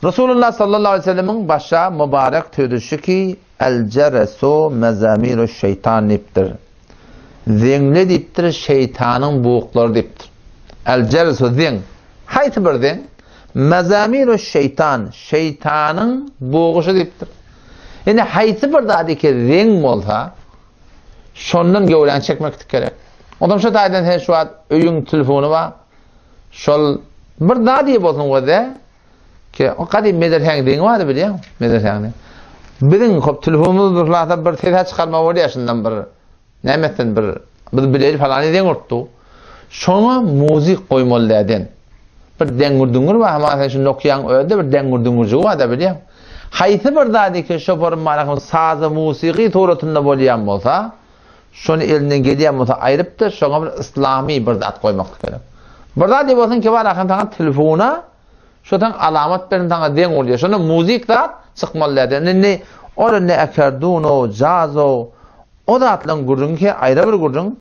Resulullah sallallahu aleyhi ve sellemiň başa mübarek sözi şu ki, El jeresu mezamiru şeýtan diýipdir. Zeňle diýipdir, şeýtanyň buklary diýipdir. El jeresu zeň. Haýsy bir zeň? Mezamiru şeýtan, şeýtanyň buguşy diýipdir. Indi haýsy bir zat ki zeň bolsa, şondan göwräňi çekmeklik gerek. Ondan şu taýdan sen şu wagt öýüň telefony bar. Şol bir zat diýip bolsun göze, ki o gadym medresäň deňi bardy bilýäň, medresäň. Biziň hop telefonumyz durlasa bir ses çykarma bolýar şundan bir näme etsin bir biz bileli falan deň urtdy. Şoňa muzik goýmaly däden. Bir deňgür-düňgür bar, hama sen şu Nokiaň özde bir deňgür-düňgürjigi bar da bilýäň. Haýsy bir zady ki şoparym barahym sazy musiky suratynda bolýan bolsa, Şony elinden gelýän bolsa aýrypdyr, şoňa bir yslamy bir zat goýmaklyk gerek. Bir zat diýip bolsun ki bar ahym saňa telefona şo saňa alamat berin saňa deň bolýar. Şonda muzik zat çykmaly däl. Indi ol indi akorduno, jazo o zatlaryň gürrüňi ki aýra bir gürrüň.